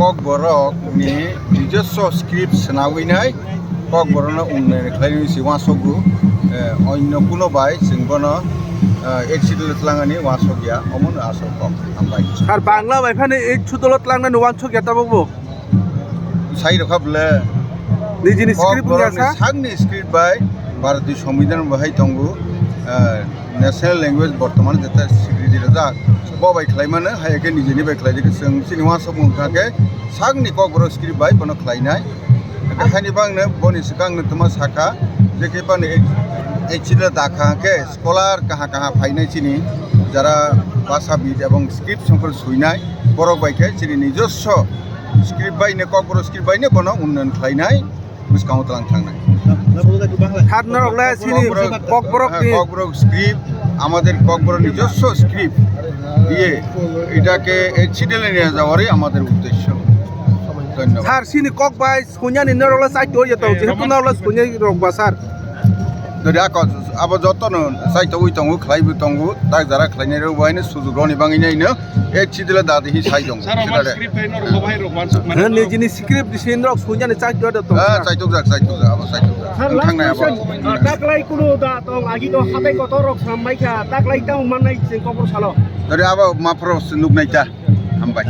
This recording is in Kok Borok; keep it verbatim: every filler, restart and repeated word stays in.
Kokborok ni nijoswo script swnawinai Kokborok no unnayan khlainai si uansukgo, eh, onno kuno bai chwng bono, eh, accident twlangani uansukya, omono aswk kok. Hambai. Sir, Bangla bai phani eight schedule twlangnani uansukya tabukbo? Sai rokha bwle. Nijini script wngya Kokborokni sa? Sakni script bai Bharatiya Songbidan bo hai tongo, eh, national language bortoman jeta srikri rijak. Bo bai khlaimano, hai khe nijini bai khlai di, chwng chini uansuk wngkha khe sakni Kokborok script bai bono khlainai. Haini bangno boni swkangno tuma sakha, je khe bani accident dakha khe scholar kaha kaha phainai chini, jara bhashabid ebong script songkor suinai, borok bai khe chini nijoswo script bai ne, Kokborok script bai ne bono unnayan khlainai, bwskango tlang thangnai. Sir, norok le chini Kokborok, Kokborok ni Kokborok script, আমাদের ককবরক নিজস্ব স্ক্রিপ্ট দিয়ে এটাকে এই সিডেলে নিয়ে যাওয়ারই আমাদের উদ্দেশ্য। ধন্যবাদ। Sir, chini kok bai sunyani norok le chaito ya tong, jehetu norok le sunyai rok ba, sir. Dori ako abo jotono chaito ui tongo, khlai bo tongo, tak jara khlainai rok bo haino sujug roni bangwi naino. Ek chidila dadi hi sai dong. Sir, oman script hai norok bo bahai rok wansuk mane. Nijini script di sin rok sunyani chaito ya tong, sir. Chaito jak, chaito jak, abo chaito jak. Sir, last question. Taklai kunu da tong agi to hatai kotor rok sambai kha, taklai tamo mannai chwng kobor salo. Dori abo mapro nuk nai ta. Hambai.